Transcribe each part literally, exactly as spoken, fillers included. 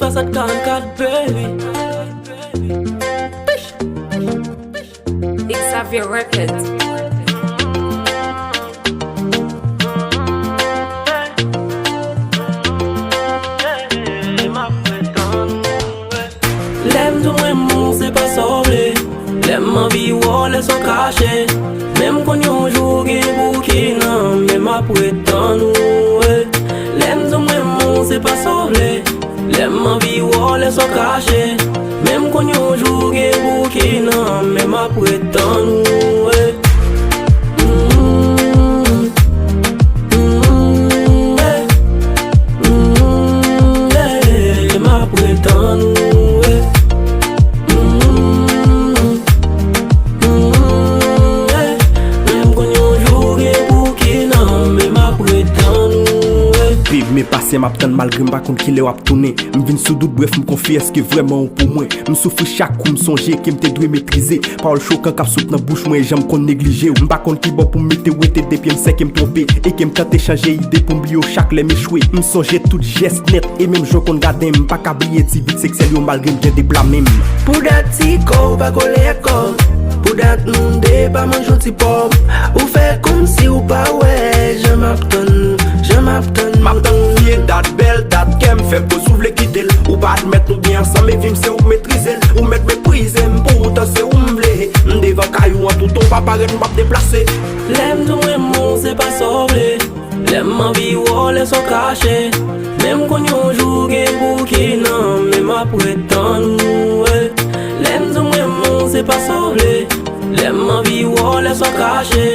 Sa k karannkat, baby. Xavier Records. Lè m di w m renmen w, se pa sa w vle. Lè m anvi wè w, lè sa w kache. Men m konn yon jou gen pou w ki nan men m ap ret tann ou, eh. Lè m di w m renmen w, se pa sa w vle. Lè m anvi wè w, lè sa w kache. Men m konn yon jou gen pou w ki nan men m ap ret tann ou, eh. Mm, mm, eh. Mm, eh, m ap ret tann ou, eh. Mm, mm, eh. Men m konn yon jou gen pou w ki nan men m ap ret tann ou, eh. Babe, men pasyans m ap tann malgre m pa konn kilè w ap tounen. M vin sou dout, brèf, m konfye, èske vrèman ou pou mwen? M soufri chak kou m sonje ke m te dwe metrize pawòl chokan k ap sot nan bouch mwen e jan m konn neglije w. M pa konn kibò pou m mete w, rete depi m sèke m twonpe e ke m tante chanje ide pou m bliye w chak lè m echwe. M sonje tout jès nèt e menm jan w konn gade m. M pa ka bliye ti vit seksyèl yo malgre m gen de pla men m. Pou dat ti kò w pa kole ak kò m. Pou dat nou de pa manje yon ti pòm. Ou fè kòmsi w pa wè jan m ap tann, jan m ap tann. M ap tann vye dat, bèl dat, kè m fè poz ou vle kite l. Ou pa admèt nou byen ansanm e vi m se ou k metrize l. Ou mèt meprize m, poutan se ou m vle. M devan kay ou an toutan, ou pa parèt, m p ap deplase. Lè m di w m renmen w, se pa sa w vle. Lè m anvi wè w, lè sa w kache. Men m konn yon jou gen pou w ki nan men m ap ret tann ou, eh. Lè m di w m renmen w, se pa sa w vle. Lè m anvi wè w, lè sa w kache.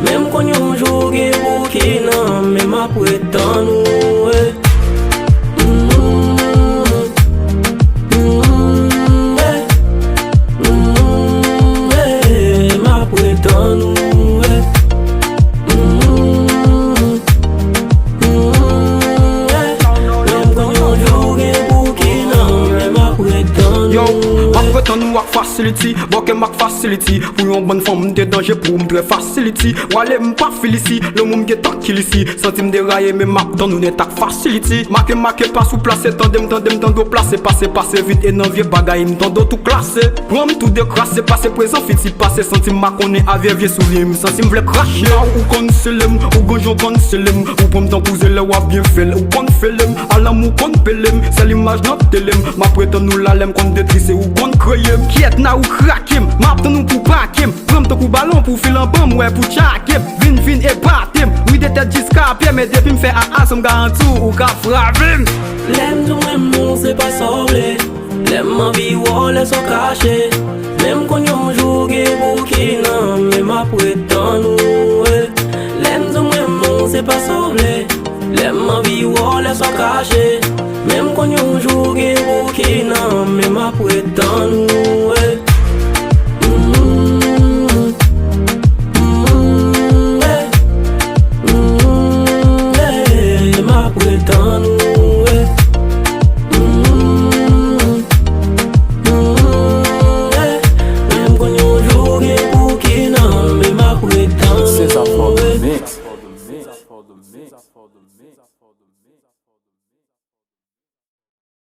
Men m konn yon jou gen pou w ki nan men m ap ret tann ou, eh. Mm, mm, eh. Mm, eh, m ap ret tann ou, eh. Mm, mm, eh. Lè m konn yon jou gen pou w ki nan men m ap ret tann ou, eh. Yo, m ap ret tann ou ak fasiliti. Bòkè m ak fasiliti. Pou yon bann fanm m te danje pou ou m trè fasiliti. W ale m pa fil isi, lanmou m gentan kil isi. Santi m deraye men m ap tann ou nèt ak fasiliti. Make make pa sou plase, tande m, tande m, tande w plase. Pase, pase vit e nan vye bagay m tande w tou klase. Pran m tou dekrase, pase prezan fiti pase. Santi m makonnen avè vye soulye m, santi m vle krache. Now ou konn sele m, ou gonjon konn sele m. Ou pran m tankou zele w ap byen fè l, ou konn fele m. Alanm ou konn pele m, sèl imaj nan tele m. M ap ret tann ou la lè m konn detri se ou konn kreye m. Kyèt now ou krake m, m ap tann ou pou pake m. Pran m tankou balon pou fil anban m, wè pou tchake m. Vin, vin epate m, wi de tèt jiska pye, men depi m fè a a san m garanti w, ou ka frape m. Lè m di w m renmen w, se pa sa w vle. Lè m anvi wè w, lè sa w kache. Men m konn yon jou gen pou w ki nan men m ap ret tann ou, eh. Lè m di w m renmen w, se pa sa w vle. Lè m anvi wè w, lè sa w kache. Men m konn yon jou gen pou w ki nan men m ap ret tann ou,